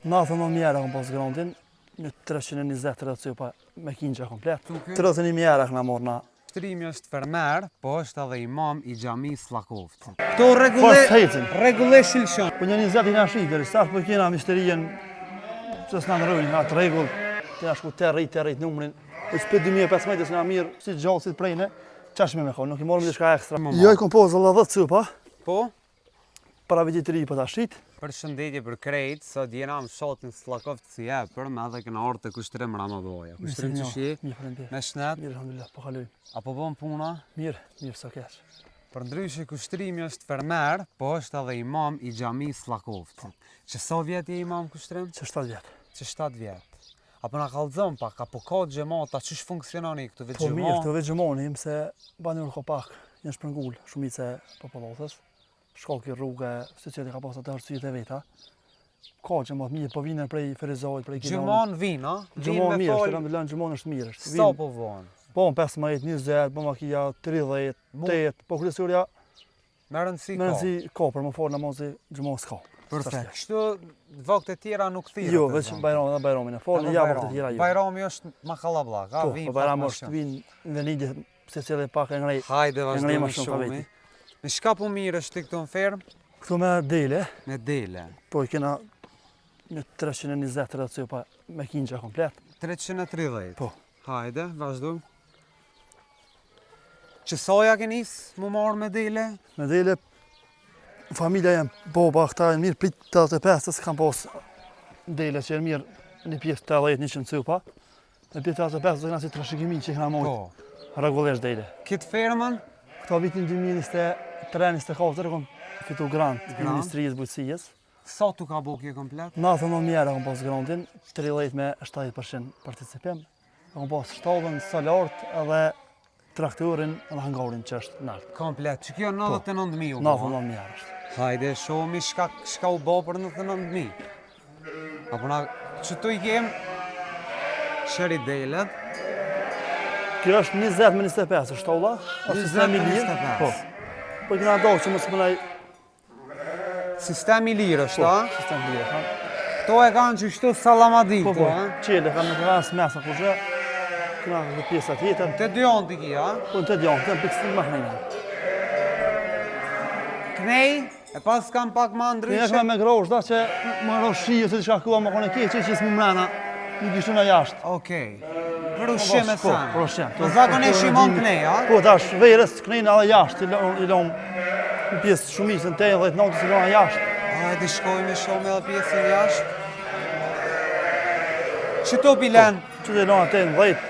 99 mijë euro kom pas grantin, një 320 30 copa me kinqa komplet. 31 mijë euro kena marrë na. Kushtrimi është fermer, po është edhe imam i xhamisë Llakovcit. Këto rregullisht i lëshon. Po një 20 i na shit, deri sa po kena myshterijën që s'na ndërrojnë nga rregull, të na shku të rrit, të rrit numrin. Po që 2015 s'na mirë, si gjallë si të prejne, qash me me konë, nuk i morëm diçka ekstra. Jo i kom pas vëlla 10 copa. Po? Para vitit të ri po ta shit. Përshëndetje për krejt, sot jena në fshatin Sllakovc i Epërm edhe kena ardhë te Kushtrim Ramaboja. Kushtrim qysh je? Mirë, faleminderit. Me shnet? Mirë, alhamdulillah, po kalojmë. A po bon puna? Mirë, mirë, s'o keq. Përndryshe Kushtrimi është fermer, po është edhe imam i xhamisë Sllakovcit. Që sa vjet je imam Kushtrim? Që 7 vjet. Që 7 vjet. A po na kallxon pak, a po ka xhemat, a qysh funksiononi këtu veç Po mirë, këtu veç xhumoni, se banorë ka pak, janë shpërngul shumica e popullatës. Shkak i rrugë, secili ka pas atë arsyet e veta. Ka xhemat mirë, po vinë prej Ferizajt, prej Gjilanit. Xhumon vinë, a? Xhumon mirë, është alhamdulillah xhumon është mirë. Është. Sa po vonë? Po, 15, 20, po makia 30, 8, po kryesorja Me rëndësi ka. Me rëndësi ka, për me falë namazi xhumon s'ka. Perfekt. Kështu vakte tjera nuk thirret. Jo, veç Bajramin dhe Bajramin e falë, ja vakte tjera jo. Bajrami është ma kallabllak, a po, vinë Po, Bajrami është vinë në vendlindje Secili pak e ngrej. Hajde vazhdojmë shumë. Me çka po mirresh ti këtu në fermë? Këtu me dele. Me dele. Po i kena një 320 30 copa me kinqa komplet. 330? Po. Hajde, vazhdojmë. Që sa ja ke nis m'u marrë me dele? Me dele, familja jem, baba, këta janë mirë, prej 85-ës kam pas dele që janë mirë një pjesë 80, 100 copa. Në 85 do kena si trashëgimi që kena mojtë. Po. Rregullisht dele. Këtë fermën? Këto vitin 2023-2024 kom fitu grant në Ministrisë Bujqësisë. Sa t'u ka bo kjo komplet? 99 mijë euro kom pas grantin, 30 me 70% participim. Kom pas shtallën, solarët edhe Traktorin dhe hangarin që është nalt. Komplet, që kjo 99.000 u bo? 99.000 euro është. Hajde, shohmi shka, shka u bo për 99.000. Apo na, që tu i kem, qëri delet. Kjo është 20 me 25, është shtalla, është sistem i lirë. Po, po i kena do që mos më Sistem i lirë është, po, a? Sistem i lirë, ha. Kto e kanë që shtu sallamadin, po, po, qele, kanë nuk kanë mesa, kur që, këna dhe pjesa tjetër. Të dy anë të ki, a? Po, në të dy anë, të në pikëstin më hnejnë. Knej, e pas kam pak ma ndryshe. Knej e me grosh, da që më ro shi, ose diçka kua, më kone keqe, që s'mu mrena, nuk ishtu në jashtë. Okej. Për ushqim e po, sen. Për ushqim. Po zakonisht i mon knej, a? Po, tash verës knejnë edhe jashtë, i lom në pjesë shumicën të 10 natës i lom jashtë. Hajde shkojmë e shohim edhe pjesën jashtë. Qëto pi len? Po, që të lon atë në 10,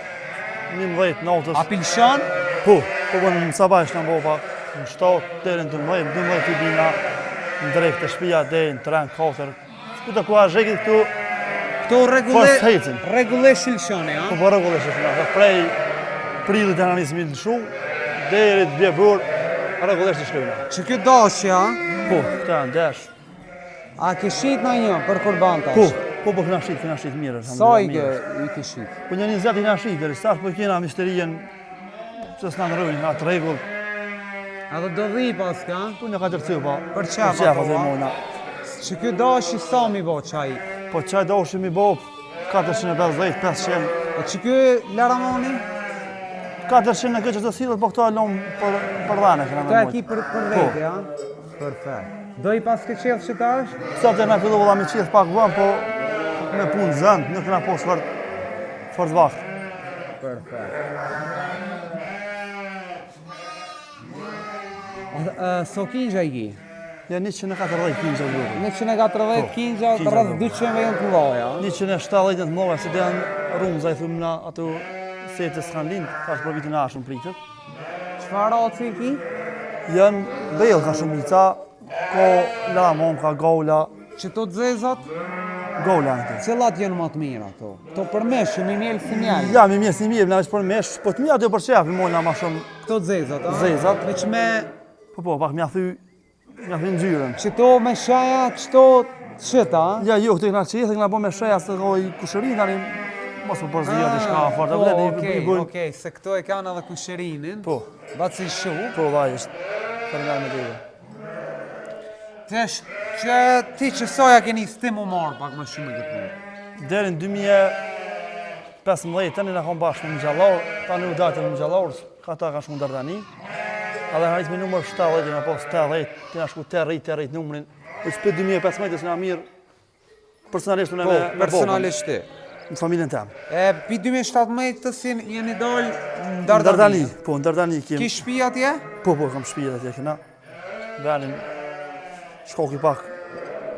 11 natës. A pi lëshon? Po, po po në sabah është në bo pak, në 7, deri në 12, 12 i bina në drekë te shpia, deri në 3, 4, Ku të kua zhekit këtu, Këto rregullisht i lëshoni, a? Po, po rregullisht i lëshoni. Prej prillit e na nisëm i lëshu, deri të bje borë, rregullisht i lëshojmë. Që kjo dashi, a? Po, këta janë dash. A ke shit në një për kurban tash? Po, po, po, kena shit, kena shit mirë. Sa i ke, i ke shit? Po një 20 i kena shit, deri sa po kena myshterijën Që s'na ndërrojnë, nga të rregull. A dhe do dhi pas ka? Po një katër copa. Për qef, Për qef, ato mojna. Që kjo dashi sa mi bo qaj? Po qaj dashi mi bo 450, 500. E që kjo laramoni? 400 në këtë që të sillet, po këto e lom për, për dhane. Këto e ki për, për po. vete, a? Perfekt. Do i pas ke qethë që tash? Sa të na fillu vëlla me qethë pak vonë, po me punë zënë, nuk kena pos fort, fort vakt. Perfekt. Sa kinqa i ki? Ja 140 kinqa të vogël. 140 po, kinqa, rreth 200 janë të mëdha. 170 janë të mëdha, se janë rumza i thum na ato se të s'kan lind, tash për vitin e ardhshëm pritet. Çfarë race i ki? Janë bellka shumica, ka laramon, ka gaula. Qëto të zezat? Gaula janë këto. Cilat janë më të mira ato? Këto për mish, që mi mjelë si mjelë. Ja, mi mjelë si mjelë, na veç për mish, po të mira ato për qef, mi mojna ma shumë. Këto të zezat, a? Zezat. Veç me... Po, po, pak mja thy, mja thy ngjyrën. Qëto me sheja, qëto qëta? Ja, jo, këto i këna qethë, këna bo me sheja, se ka i kushërin, tani, mos po përzija uh, diçka, fort, po, okej, okej, se këto e kanë edhe kushërinin. Po. Baci shu. Po, vaj, është, për nga me tebe. Tesh, që ti që soja keni ti mu marrë pak më shumë me këtë punë. Deri në 2015 tani na kom bashkë me Mugjallar, tani u datën me Mugjallar, ka ta kanë shku në Dardani. Edhe na me numër 70, na pas 80, ti na shku të rrit, të rrit numrin. Po për 2015 na mirë personalisht unë po, me me personalisht ti. Në familjen tem. E pi 2017 të si jeni dal në Dardani. Dardani, po në Dardani kemi. Ki shtëpi atje? Po, po, kam shtëpi atje kena. Venin shkoki pak.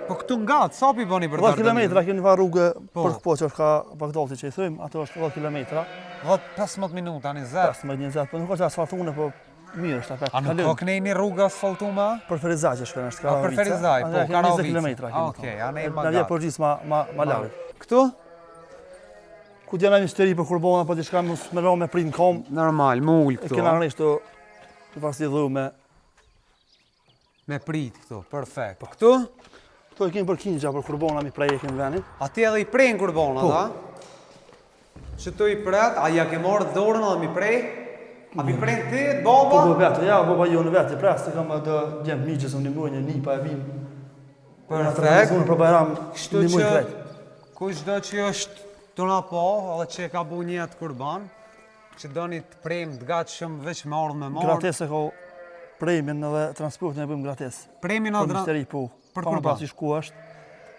Po këtu nga, sa pi bëni për 10 kilometra kemi një farë rrugë po. për këpo që është ka Bagdati që i thojmë, ato është 10 kilometra. 10, 15 minuta, 20. 15, 20, po nuk është asfaltune, po mirë është apet. A nuk ka kënej një rrugë asfaltume? Për Ferizaj që shkon është Karavica. Për Ferizaj, po, Karavica. 20 kilometra kemi. Okej, anë e ma Na vjen përgjithë ma, ma, ma larg. Këtu? Ku t'jena myshteri për kurbana, po diçka mos me me prit në kom. Normal, më ul këtu. E kena rreshtu të pasi dhu me Me prit këtu, perfekt. Po këtu? Këtu e kemi për kinja, për kurbona mi prej e kemi venin. A ti edhe i prejnë kurbona, po. da? Që tu i pret, a ja ke marrë dorën edhe mi prej? A pi prejnë ti, baba? Po, po, vetë, ja, baba jo në vetë, i pres, se kam edhe djemë miqë, se më ndihmojnë, një pa e vimë. Perfekt. Unë për Bajram, Kështu që, kushdo që është tu na pa, edhe që e ka bu nijet kurban, Që doni të prejmë të gatshëm veç me ardhë me marrë. Gratis e ka prejmin edhe transportin e bëjmë gratis. Prejmin edhe Për myshteri, po. Për kurban. Pa si shku është,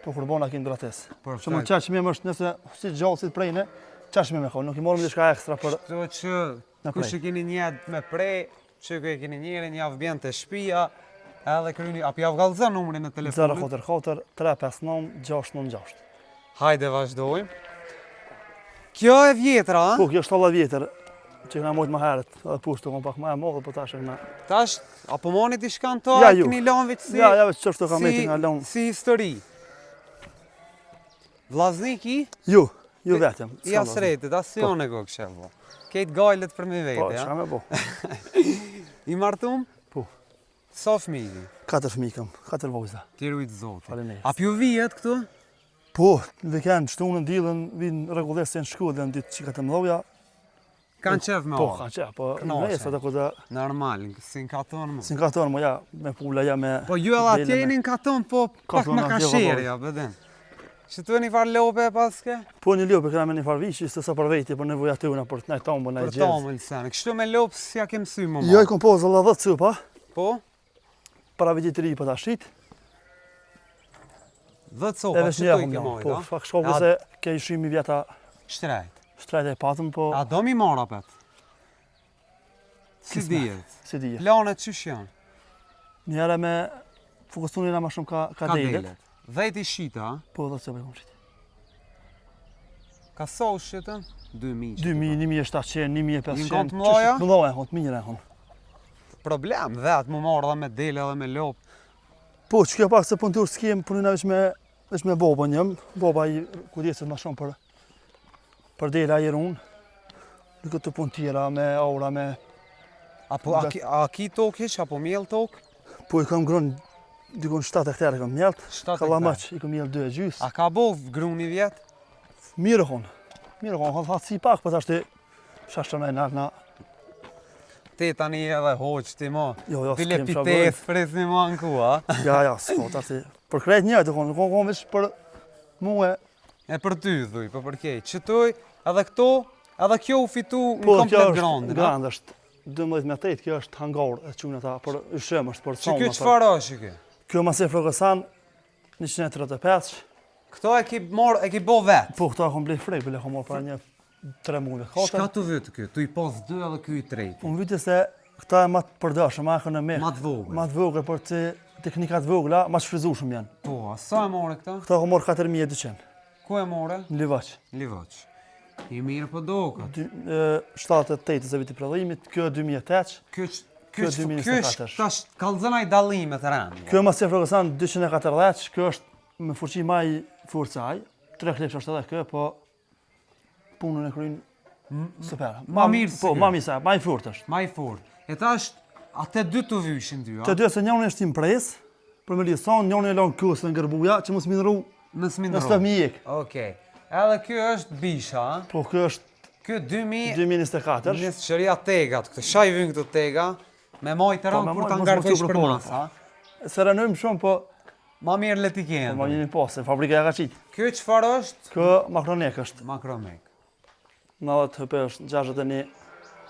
për kurbana kemi gratis. Që më qaq çmim është nëse si gjallë si të prejne, qaq çmim e ka, nuk i marrim diçka ekstra për... Kështu që kush e keni nijet me prej, që e keni njerin, ja vjen te shpia, edhe kryni, a p'jav kallzon numrin e telefonit? 044 359 696. Hajde vazhdojmë. Kjo e vjetra, a? Po, kjo është stalla vjetër, që kena mojtë më herët, edhe pushtë, të pak më e madhe, po tash e kena... Tash, a po moni diçka në to, ja, a keni lanë veç si... Ja, ja, veç që është të kam si, nga lanë. Si histori. Vllazni ki? Ju, ju vetëm. I asretit, as si po. unë e go kështë, po. Kejt gajlet për me vete, po, ja? Po, me bo. I martum? Po. Sa fëmijë ki? Katër fëmijë kam, katër vojza. T'i rujt Zoti. Faleminderit. A p'ju vihet këtu? Po, në vikend, shtunën, dillën, vinë rregullisht se në shkollë dhe në ditë çikat e mëdha. Kanë qef me Po, kanë qef, po, në e sot apo da. Normal, si në katon më. Si në katon më, ja, me pula, ja me... Po, ju edhe atje jeni në katon, po pak më ka sherë, ja, bëdin. Që tu e një farë lope e paske? Po një lope kena me një farë vishi, se sa për veti, për nevoja tona, për të najtë tombë, najtë gjithë. Për tombë, lësene. Kështu me lopë, si ja kem sy më Jo, i kom pas vëlla 10 copa. Po? Para vitit të ri për ta shit. 10 copa, që tu i ke majtë, Po, fak shkoku se ke i shimi vjeta... Shtrejt. Shtrejt e patëm, po... A do mi marrë apet? Si dihet? Si dihet. Planet qysh janë? Njëherë me fokusun jena ma shumë ka, ka, ka delet. Dhetë i shita, a? Po, dhe të bëjmë shitë. Ka sa u shitën? 2000. 2000, 1700, 1500. Një konë të mloja? Të mloja, të mira, konë. Problem, vetë më marrë dhe me dele dhe me lopë. Po, që kjo pak se punëtur s'kem, punojna veç me, veç me babën jem. Baba i kujdeset ma shumë për Për dele ai run, në këtë punë tjera, me aura, me... A, po, a, ki, a ki tokë hiq, apo mjell tokë? Po i kam grun, dikun 7 hektarë i kam mjellë, kallamaq i kam mjellë 2 e gjysë. A ka bo gruni vjet? Mirë konë, mirë konë, konë thatë si pak, po tash të shashtë në nalë na... Ti tani edhe hoqë ti mo, jo, jo, bile pites presni mo në kua. Ja, ja, s'ko, tash ti, për krejt njëjtë, konë, konë, konë, veç për mue, E për ty, thuj, po për kej. Qëtuj, edhe këto, edhe kjo u fitu në po, komplet grandin. Po, grand është 12 me 8, kjo është hangar, e qunë ata, për yshem është, për sauna. Që kjo çfarë është kjo? Kjo Massey Ferguson, 135. Këto e ki marr, e ki bo vetë? Po, këto e kom blej frej, bile kom marrë para një 3 mujve, 4. Shka të vytë kjo? Tu i pas 2 edhe kjo i treti? Po më vytë se këta e ma të përdorshëm, ma ekonomik. Ma të vogël. Ma të vogël, për të teknikat vogla, ma të shfrytëzueshëm janë. Po, a sa e more këta? Këta kom marrë 4200. Ku e more? Në Livaç. Në Livaç. I mirë po dokat. 78 e viti prodhimit, kjo 2008. Kjo kjo 2024. Kjo tash kallzona i dallimet rënd. Kjo Massey Ferguson 240, kjo është me fuqi ma i fortë se ai. Tre klepsh është edhe kjo, po punën e kryn super. Ma mirë Po, ma mirë se, ma i fortë është. Ma i fortë. E tash, a të dy të vyshin dy, a? Të dy se njëri është impresë, për me lidh njëri e lanë kësë në gërbuja, që mos mi ndru, mos mi ndru. Mos të mi jek. Okej. Edhe kjo është bisha, a? Po, kjo është Kjo 2000... 2024. Një qëria tegat, këtë shaj vynë këto tega, me majtë po, rënë kur të ngarkojsh për masa. Se rënojmë shumë, po... Ma mirë le t'i kenë. Po ma mirë po, se fabrika ja ka qitë. Kjo çfarë është? Kjo Makromek është. Makromek. 90 HP është 61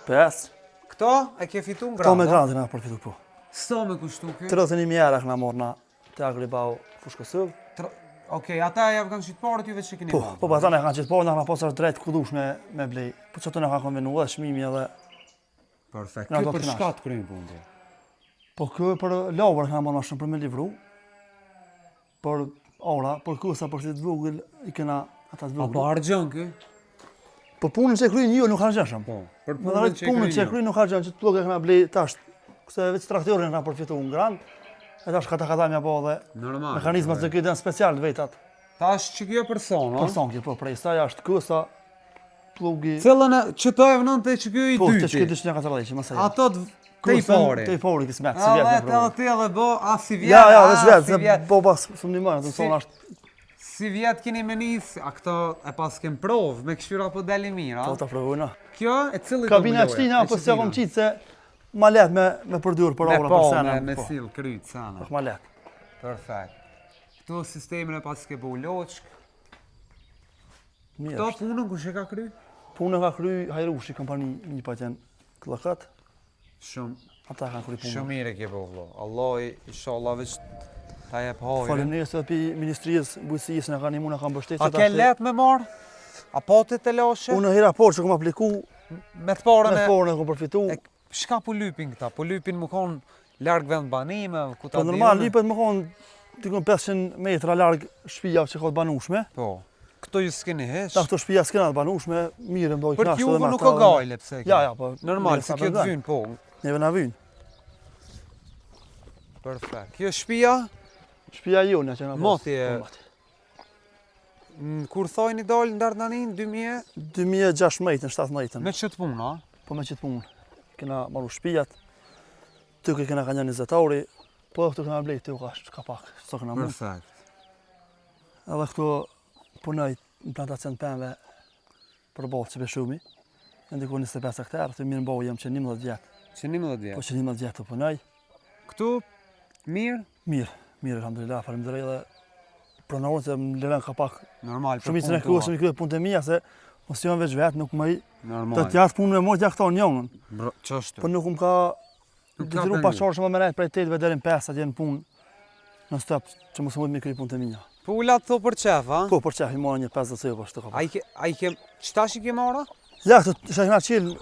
PS. Këto e ke fitu në grant? Këto me grant na përfitu, po. Sa me kushtu kjo? 31.000 euro kena marrë na te Agribau Fushë Kosovë. Okej, ata ja kanë qitë paret, ju veç që keni Po, po, po, ata na kanë qitë paret, na kena pasur drejt ku dush me, me blej. Po që të na kanë konvenu edhe çmimi edhe... Perfekt. Kjo për çka të kryen punë? Po kjo për lavër kena marrë ma shumë për me livru. Për ora, për kësa, për si të vogël, i kena ata të vogël. A po harxhon ky? Po punën që e kryen jo nuk harxhon shumë. Po, për punën që e punën që e kryen nuk harxhon, që të pllugë e kena blej tash. Këse veç traktorin kena përfitu në grant. E tash ka ta ka ja bo dhe Normal. Mekanizmat që këtë janë special vetat. Tash që kjo për sonë, Për sonë kjo, po, prej saj është kësa, Pllugi. Cillën e që të e vënon të që kjo i po, dyti. Po, të që kjo 240 që mësa Ato të te i pari. Te i pari kismet, si vjetë në provë. Edhe ti edhe bo, a si vjetë, Ja, ja, veç vjetë, se bo pas së më të sonë është. Si vjetë keni me nis, a këto e pas kem provë, me këshyra po deli mirë, a? Po, ta provojna. Kjo, e cilli të Kabina e qëtina, po s'ja kom qitë se ma lehtë me, me përdur për ora, për sena. Me po, me po. sill, kryt, sena. Po, ma lehtë. Perfekt. Këto sistemin e pas ke bo loqkë, Këto punën kush e ka kry? Punën ka kry Hajrushi, kompani një patjen këllëkat. Shumë. Ata kanë kry punën. Shumë mirë e ke bo, vlo. Allah, inshallah, veç ta jep hajrin. Faleminderit edhe pi Ministrisë Bujqësisë na kanë ndihmu, na kanë mbështetur. A ke let me marr? A po të telashe? Unë hera parë që kom apliku me të parën me të parën e kom përfitu. Çka po lypin këta? Po lypin me konë larg vendbanime, ku ta Po normal, lypet me konë dikun 500 metra larg shpija që ka të banushme. Po, këto ju s'keni hiç. Ta këto shpija s'kena të banushme, mirë më dojë Për t'juve nuk o gajle, pse Ja, ja, po. Normal, se kjo të vynë, po. Neve na vynë. Perfekt. Kjo shpija? Shpija jonë, që na po. Moti e... Po, Kur thojni dalë në Dardaninë, 2000? 2016, në 17. Me qëtë punë, a? Po me qëtë punë. Kena maru shpijat, të kena ka një 20 ori, po edhe këtu kena blejt, të ka, ka pak, së kena mund. Perfekt. Edhe këtu punoj në plantacion pemve për botë që beshumi, në diku 25 hektarë, të mirë mbau jam që 11 vjetë. Që 11 vjetë? Po që 11 vjetë të punoj. Këtu, mirë? Mirë, mirë, alhamdulillah, faleminderit edhe pronarin se më lëren ka pak. Normal, për Shumicën e kohës më kryet punët e mia se mos jam veç vet, nuk më Normal. Të tjat punë me mort ja këto njënën. Bro, ç'është? Po nuk më ka detyru pa çorë shumë më rejt prej 8 deri në 5 atje në punë. Në stop që mos mund të kry punët e mia. Po ulat to për qef, a? Po për qef, i mora një 50 euro ashtu ka. A i ke a i ke çtash i ke marrë? Ja, këto çka kena çel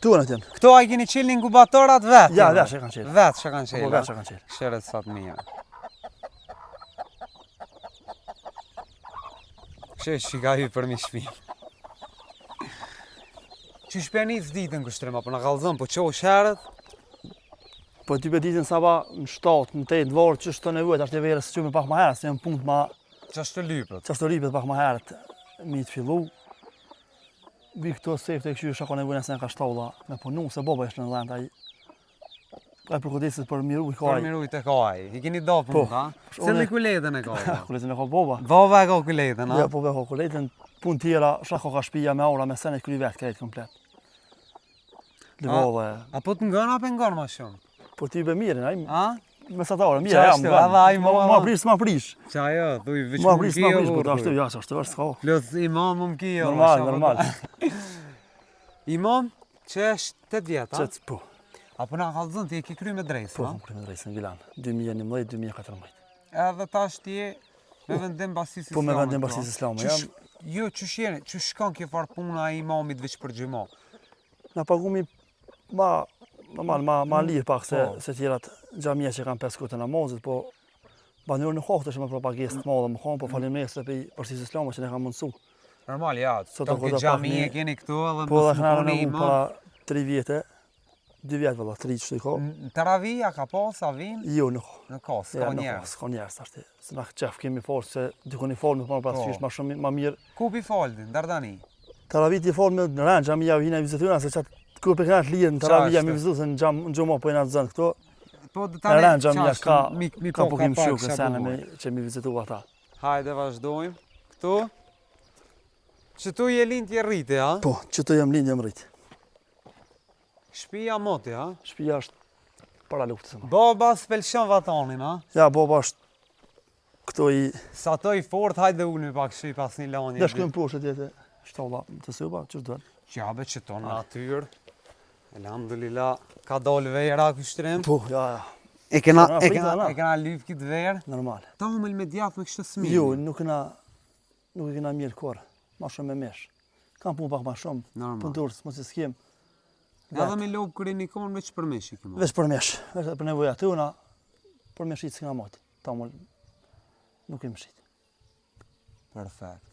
tu atje. Këto a i keni çel në inkubatorat vet? Ja, veç e kanë çel. Veç e kanë çel. Po veç e kanë çel. Shere sa të mira. Kështë që ka hy për mi shpi. Qysh pe nis ditën Kushtrim, apo na kallzon, po çohesh herët? Po ty pe ditën sabah në 7, në 8, varë, që është të nevojë, tash të verës që me pak ma herët, se janë punët ma... Qashtu lypet? Qashtu lypet pak ma herët, mi të fillu. Vi këto sefte e këshyrë shako nevojë nëse ka shtalla me punu, se baba është në dhënd, ai ai përkujdeset për miru i ka ai. Për miru i të ka ai. I keni do punë, po, ha? Se me kuletën e ka. Kuletën e ka baba. Baba e ka kuletën, ha? Ja, po e ka kuletën. Punë tjera, shako ka shpia me ora me sene kry vetë krejt komplet. Lëvove. A, a po të ngën apo ngën më shumë? Po ti be mirë, ai. A? Mesatare, mirë, jam. Qa edhe ai më ma prish, ma prish. Qa jo, thuj veç më prish, ma prish, po ashtu, ja, ashtu është s'ka. Plus imam më kjo. Normal, normal. Imam, që është 8 vjet, a? Qet, po. A po na kallzon ti e ke kry medresë, Po, kam kry medresë në Gjilan, 2011 2014. Edhe tash ti je me vendim Bashkësisë Islame. Po me vendim Bashkësisë Islame, jam. Jo, qysh jeni, qysh shkon kjo farë puna e imamit veç për xhuma? Na pagumi ma normal ma ma lirë pak se po. se tjerat xhamia që kanë pesë kohë të namazit, po banorë nuk ka këtë shumë pagesë të madhe, më thonë, po faleminderit se prej Bashkësisë Islame që na ka mundsu. Normal, ja, të këtë xhami e keni këtu edhe po, mos më koni imam. Para 3 vjete, 2 vjetë vëlla, 3 që i ka. Në teravi, a ka pas, a vinë? Jo, nuk ka. Nuk ka, s'ka njerëz. S'ka njerëz, tash Se na qef kemi forcë, se dikon i falë me po parasysh, ma shumë, ma mirë. Ku pi falë, në Dardani? Teravit i falë me në rend, xhamia vina vizitojna, se qatë kur për këna të lijet në teravia mi vizitu, se në xham, në xhuma po jena të zënë këto. Po, tani, në rend xhamia ka, ka po kemi shukë, se me, që mi vizitu ata. Hajde, vazhdojmë. Këtu? Qëtu je lind je rritë, a? Po, qëtu jam lind jam rritë. Shpia moti, a? Shpia është para luftës. Baba s'pe lshon vatanin, a? Ja, baba është... Kështu i... Sa to i fort, hajde ulmi pak shi pas një lanje. Dhe shkojmë poshtë atje te shtalla të suba, që duhet. Ja, be që to natyrë. Elhamdulillah, ka dalë vera Kushtrim. Po, ja, ja. E kena, e kena, e kena lypë këtë verë. Normal. Ta humel me djathë me kështë smilë. Jo, nuk kena, nuk e kena mjelë kurrë. Ma shumë me mish. Kam punë pak ma shumë. Normal. Punëtorë, mos e s'kem. Edhe me lopë kërë një konë, veç për mish i kema. Veç për mish. Veç për nevoja tona, për me shitë s'kena majtë. Tamël, nuk kemi shit. Perfekt.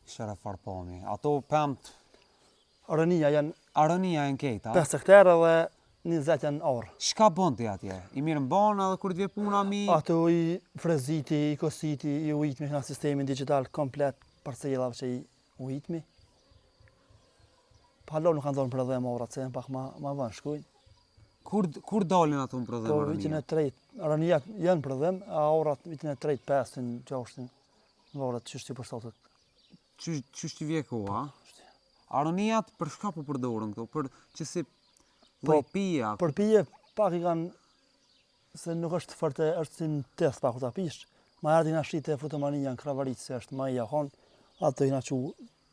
Shere farë pami. Ato pemt... Aronia janë... Aronia janë kejta? 5 hektarë dhe 20 janë arë. Shka bon ti atje? I mirë mban edhe kur të vje puna mi... Ato i freziti, i kositi, i ujitmi, kena sistemin digital komplet parcelave që i ujitmi. Pa hala nuk kanë dalë në prodhim arrat, se janë pak ma, ma vonë shkujnë. Kur, kur dalin ato në prodhim Po, vitin e tretë, aronijat janë në prodhim, a arrat vitin e tretë, pestin, gjashtin, varet qysh t'i përshtatet. Qysh, qysh t'i vje koha? Po, Aronijat për shka po përdoren këto? Për që si po, pija? Për pije, pak i kanë, se nuk është fort, është si në teth pak u ta pish. Ma herët i kena shit te Frutomania në Kravaricë, se është ma i jakon, ato i kena qu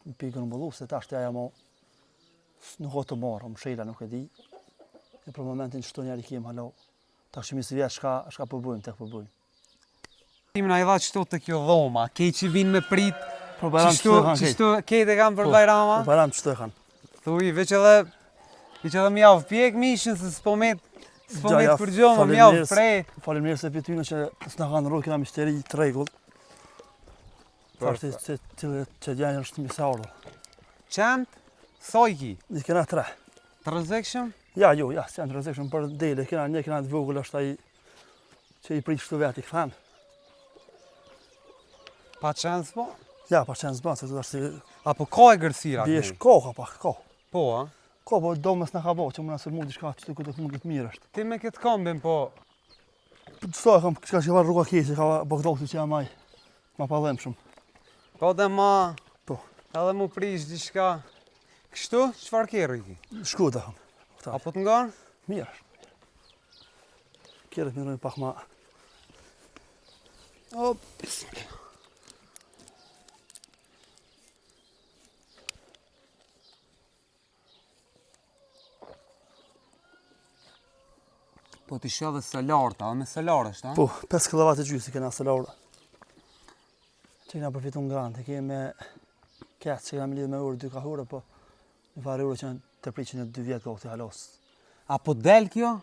në pikën mbullu, se tash të aja mo Nuk o të marrë, më shela nuk e di. E për momentin qëto njerë i kemë hala. Ta këshimi si vjetë shka, shka po bëjmë, tek po bëjmë. Timin a i dha qëto të kjo dhoma, kej që vinë me prit, Për bajram qëto e kanë qështu, kejt e kanë për po, bajrama? Për bajram qëto e kanë. Thuj, veç edhe, veç edhe m'jav pjek mishin, se s'po met, s'po met kur gjo, më m'jav prej. Faleminderit se pytyne që s'na kanë rrugë, kena myshteri të rregullt. Tashti që cilët që janë është mirë se ardhur. Qentë, sa i ki? I kena tre. Të rrezikshëm? Ja, jo, ja, s'janë të rrezikshëm për dele, kena një kena të vogël është ai që i prit shtu vetë i kthen. Pa qenë s'po? Ja, pa qenë s'po, se të është si... Apo ka egërsira? Bjesh, ka, ka pak, ka. Po, a? Ka, po do mos na ka bo, që më na sulmu diçka që të këtë mund të mirë është. Ti me këtë kombin, po... Sa e kam, çka që rruga keqe, ka Bogdati që jam ai. Ma pa dhembshëm. Po dhe ma... Po. Edhe mu prish diçka. Kështu, çfarë kerri ki? Shkoda kam. A po të ngon? Mirë. Kerret mirë pak ma... Op, bismillah. Po t'i shoh dhe solar, ta, me solar është, a? Po, 5 kW e gjysë kena solar. Që kena përfitu në grant, e kemi me ketë që kena me lidhë me orë, dy ka orë, po në farë orë që janë të priqin në dy vjetë gati halos. A po del kjo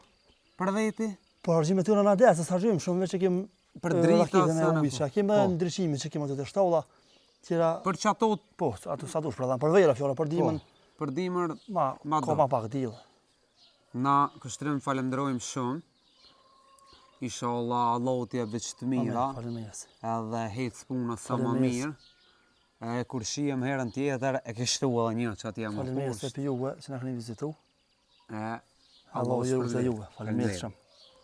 për veti? Po harxhimet tona na del, se s'harxhojmë shumë, veç e kemë për drita me ujë, që kemë po. ndriçimin që kemë ato të shtalla, tjera Për çato po, ato sa dush, pra, për vera fjala, për dimën. Po, për dimër ma, ma ka ma pak diell. Na Kushtrim falënderojmë shumë. Inshallah Allahu t'jep veç të mira. Faleminderit. Edhe hec puna sa më mirë. E kur shihem herën tjetër e ke shtu edhe një që atje më poshtë. Faleminderit për juve që na keni vizitu. E Allahu ju ruajtë juve. Faleminderit shumë.